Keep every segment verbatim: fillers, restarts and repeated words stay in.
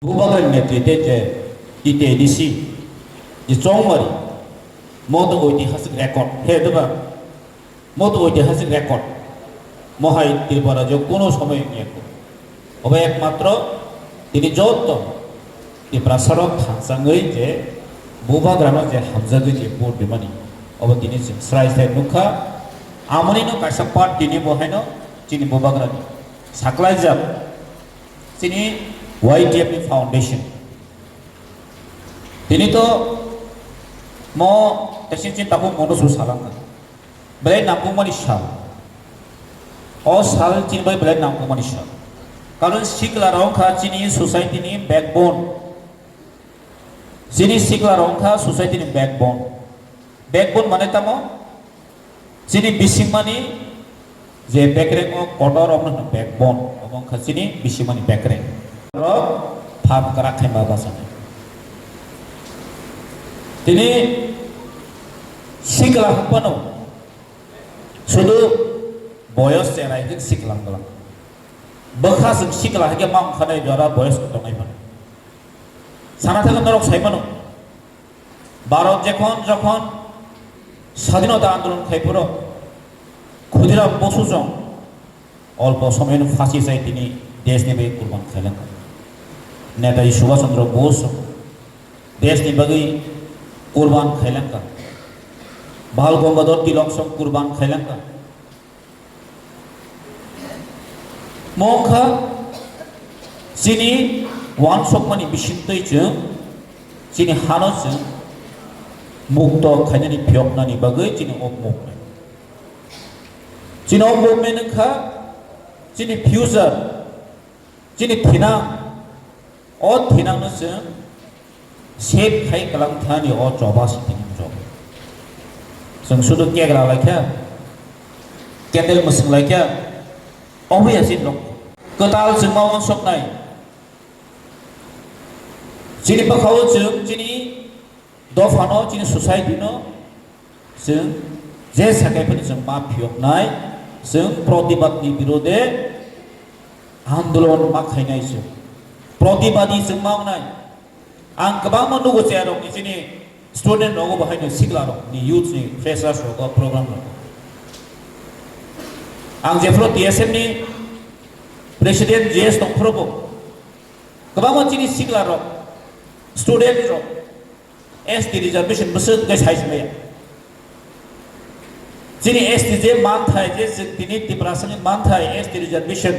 Bubagrani netrite je T T A D C je chongmari, moto oitihasik record, he diba? Moto oitihasik record. Mohai Tripura je kono somoy wngya kho. Obo ekmatro tini joto Tiprasarok thangsangwi je Bubagrano je hamjagwi je vote rimani, obo tini chwng srai srai nukha. Amonino kaisa part tini bo haino chini Bubagrani saklaijak chini Y T F ni foundation. Tini to mo tesin chin tabu mono su salangkha. Belai nangkukmani sal. O sal chini bai belai nangkukmani sal. Karon sikla rok wngkha chini society ni backbone. Chini sikla rok wngkha society ni backbone. Backbone mane tamo? Chini bisingmani je bekreng o kotor omo no backbone. Omo wngkha chini bisingmani bekreng. Rok phap kwrak khe ma bachani. Tini sikla hwnphano sudu boyos cherai hwn sikla hwnla. Bwkha chwng sikla hwnkhe ma wngkha nai jora boyos tongnai phano. Sana thangwi norok sai mano. Bharat jekhon jokhon swadhinota andolon khai phuru Khudiram Bosu jong olpo somoyno phasi chai tini deshni bagwi kurban khailangkha. Netaji Subhash Chandra Bose jong deshni bagwi kurban khailangkha. Bal Gangadhar Tilak jong kurban khailangkha. Mo wngkha chini uansukmani bisingtwi chwng chini hano chwng mukto khainani phiyoknani bagwi chini o movement. Chini o movement wngkha chini future, chini thinang. O thinangno chwng save khai kwlang thani o choba si tini choba. Chwng sudu kek ra laikha, candle mwswng laikha, obo ya chini rok. Kwtal chwng ma uansuknai. Chini bwkhao chwng chini dophano, chini society no chwng je sakai phano chwng ma phiyoknai, chwng pratibad ni birode andolon ma khainai chwng. Pratibadi chwng ma wngnai. Ang kwbangma nugo chaya rok ni chini student rogo bo haino sikla rok ni youth ni freshers rogo program rogo. Ang jephru T S M ni president J S tongphuru bo kwbangma chini sikla rok, student rok, S T reservation bwswk khe sai se maya. Chini S T je manthai, je chwng tini Tiprasani manthai, S T reservation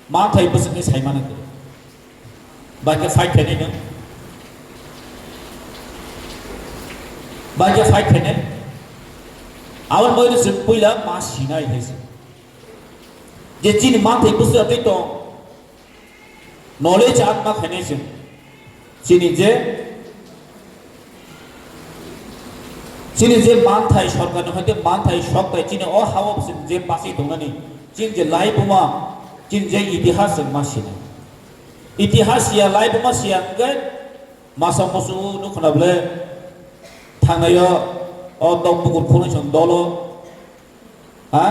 manthai bwswk khe sai mano. Ba khe fight khainai no? Ba khe fight khainai? Aboni bagwi chwng puila ma sinai hai se. Je chini manthai bwswk twi tong, knowledge ang ma khainai chwng. Chini je, chini je manthai sorkar ni hoite manthai sokthai chini o hao chwng je bachwi tongnani, chini je laibuma, chini je itihas chwng ma sinai. Itihas ya laibuma siya hwnkhe masa musu nukhuna bole thangnaio o tok bukur khunui chwng dolo. Ha?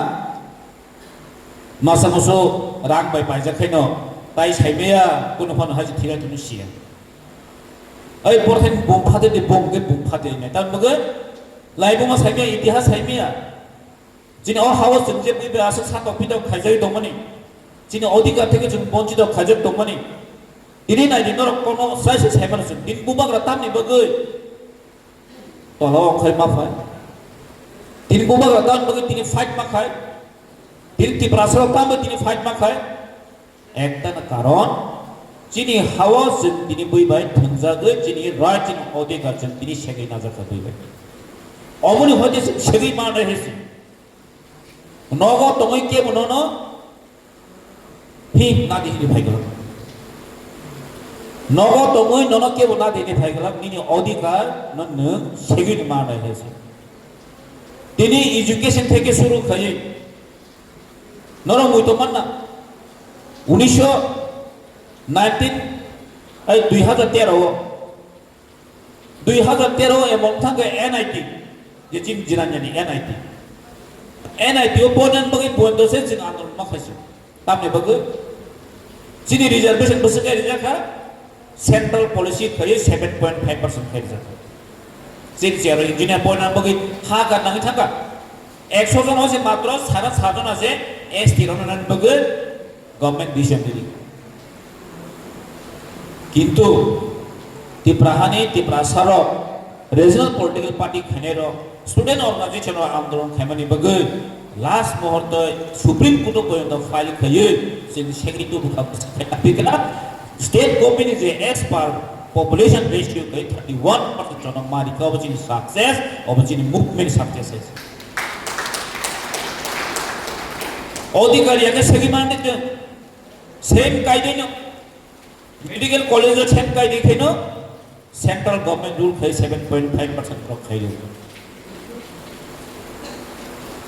Masa musu rang bai paijak khaino tai saimaya kunu phano haji thira tunu siya. Ai porthen bung phate de bung de bung phate ne. Tan bwgwi laibuma saimaya, itihas saimaya. Chini o hao chwng je bui bai aswk satok pitok khaijagwi tongmani. Chini odhikar theke chwng bonchito khaijak tongmani. Tini nai di norok kono sai se saimano chwng. Tini bubagra tamni bwgwi. Tola o khai ma phai. Tini bubagra dan bagwi tini fight ma khai. Tini Tiprasa rok tamo tini fight ma khai. Ekta na karon chini hao chwng tini bui bai thwngjagwi chini right chini odhikar chwng tini segwi najak kha bui bai. Oboni hoite chwng segwi ma nai hesi. Nogo tongwi kebo nono hi nadi hini phai glak. Nogo tongwi nono kebo nadi hini phai glak, nini odhikar no nwng segwi ni ma nai hesi. Tini education theke suru khaiwi norok mui tong manna. Unisho nineteen, ai, dui hazar tero o Dui hazar tero emon thangkhe N I T, je chini jiranyani N I T. N I T o pornani bagwi poito se chwng andolon ma khaisio. Tamni bagwi chini reservation bwswk khe rijak kha, Central policy khayo seven point five percent khaijak. Chini chero engineer poina bagwi ha ka nangwi thangka. Ekso jon ose matro sara sa jon ase S T rok nang bagwi government decision didi. Kintu Tipra hani Tiprasa rok regional political party khainai rok student organization rok andolon khaimani bagwi last muhurto Supreme Court o poyonto file khaiwi chini secretary bwkha bwsa khaina pikna state government ni je as per population ratio khai thirty one percent jono ma rikha obo chini success, obo chini movement success hai. Odhikar yakhe segi mande je same kaidai no medical college o same kaidai khaino central government rule khai seven point five percent rok khaio.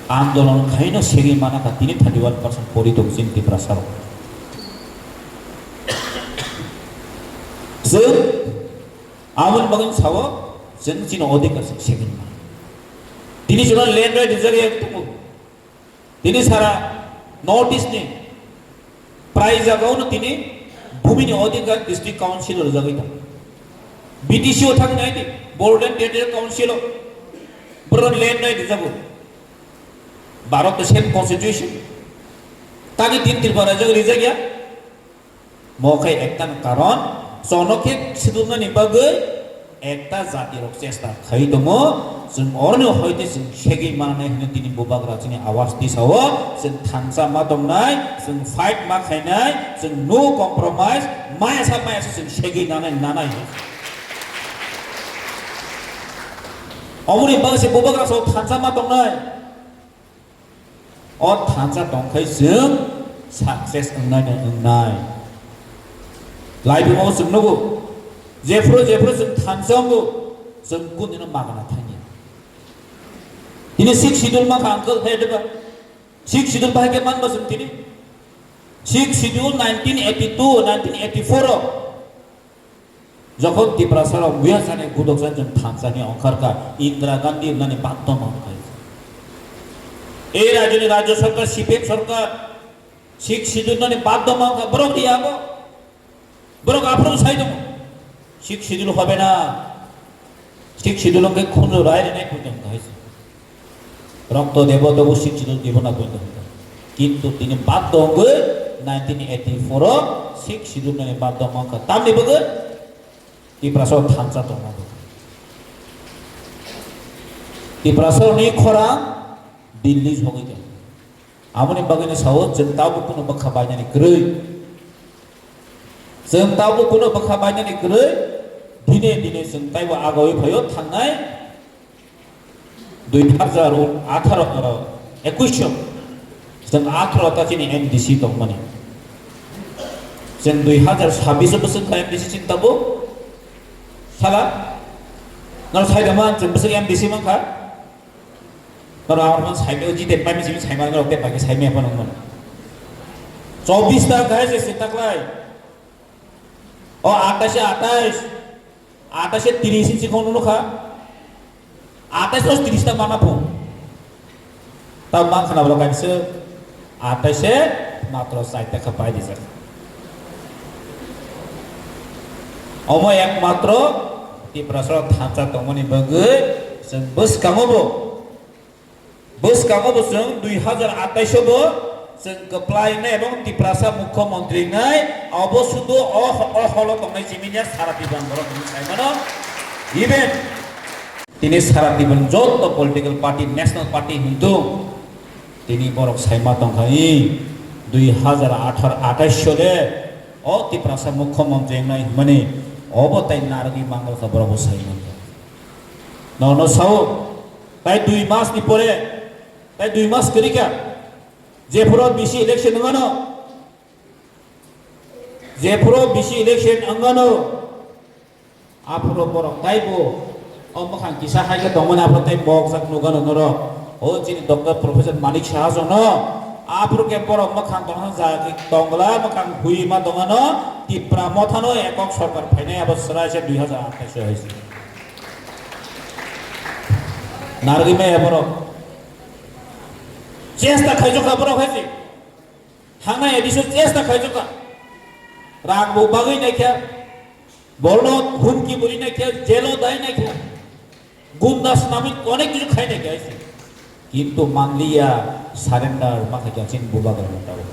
Andolon khaino segwi mana kha tini thirty one percent pori tong chini Tiprasa rok. Chwng amoni bagwi sao chwng chini odhikar chwng segwi mana. Tini chwng land right rijak ya tongo. Tini sara North East ni prai jagao no tini bhumi ni odhikar district council o rijagwi tongo. B T C o thang nai di, Border and Territorial Council o borok land right rijago. Bharat to same constitution. Tagi tin Tripura rajak rijak ya. Mo khe ekta ni karon, chono khe sidulnani bagwi ekta jati rok chesta khai tongo. Chwng oroni hoite chwng segwi mananai hwnwi tini bubagra chini awas tisao chwng thansa ma tongnai, chwng fight ma khainai, chwng no compromise, maya sa maya sa chwng segwi nanai, nanai. Omoni bagwi se bubagra sao thansa ma tongnai. O thansa tongkhai chwng success wngnai no wngnai. Laibimo chwng nugo, jephru jephru chwng thansa wngo, chwng kundino magana thangya. Tini six schedule mankha uncle hai deba. Six schedule bahai khe manba chwng tini. Six schedule nineteen eighty two, nineteen eighty four o. Jokhon Tiprasa rok buya jani gudok jani chwng thansa ni ongkhar kha, Indira Gandhi nani baddo ma kha. E rajyoni rajya sarkar, C P M sarkar, six schedule nani baddo ma kha, borok ri abo. Borok aphuru sai tongo. Six schedule hobe na. Six schedule hwnkhe khunju rai rinai kujang kha hai se. Rokto debo tobo six schedule dibo na kujang kha. Kintu tini baddo wngwi nineteen eighty four o six schedule nani baddo wngkha. Tamni bagwi Tiprasa o thansa tongma bagwi. Tiprasa ni khorang Delhi sogwi tongo. Aboni bagwino sao, chwng tabuk kuno bwkha bainani kwrwi. Chwng tabuk kuno bwkha bainani kwrwi. Dine dine chwng taibo agoi phaio thangnai dui hajar atharo, oro, ekwis o. Chwng atharo ta chini M D C tongmani. Chwng dui hajar sabis o bwswk kha M D C chini tabuk. Sala? Nang sai da man, chwng bwswk M D C mankha? Norok ang phano saimano, jite paimani simi saimano, norok tei paikhe saimaya phano wngmano. Chobbish ta khai se se taklai. O atais e atais, atais e tris hinsi khong nukha. Atais o tris ta mana pho. Ta man khana bolo kaisa atais e matro char ta kha pai dijak. Omo ekmatro Tiprasa thansa tongmani bagwi chwng bwskango bo Bwskango bo chwng dui hajar atais o bo chwng kwplai wngnai ebong Tiprasa Mukhyamantri wngnai, obo sudu o, o holo tongnai chimini sara Tiprani borok hinwi sai mano. Even tini sara Tiprani joto political party, national party hintu tini borok sai ma tongkha i dui hajar atharo atais o le o Tiprasa Mukhyamantri wngnai hwnmani obo tai narwgwi manglokha borok bo sai mankha. Nono sao, tai dui mas ni pore, tai dui mas kwrwi kha, jephuru bisi election wngano, jephuru bisi election wngano, aphuru borok taibo o mwkhang kisa hai khe tongmani, aphuru tai mokjak nukgano norok. O chini Doctor Professor Manik Saha jono, aphuru khe borok mwkhang tongha ja tongla, mwkhang hui ma tongano, Tipra mothano ekok sorkar phainai abo chwrai se dui hajar athais o hai se. Narwgwi maya borok. Chesta khaijokha borok hai se. Thangnai A D C o chesta khaijokha. Rang bo bagwi naikha. Borok humki buri naikhe, jelo dai naikhe, gunda swnamwi onek kichu khai naikhe aise. Kintu manliya, surrender ma khaikha chini bubagra tao.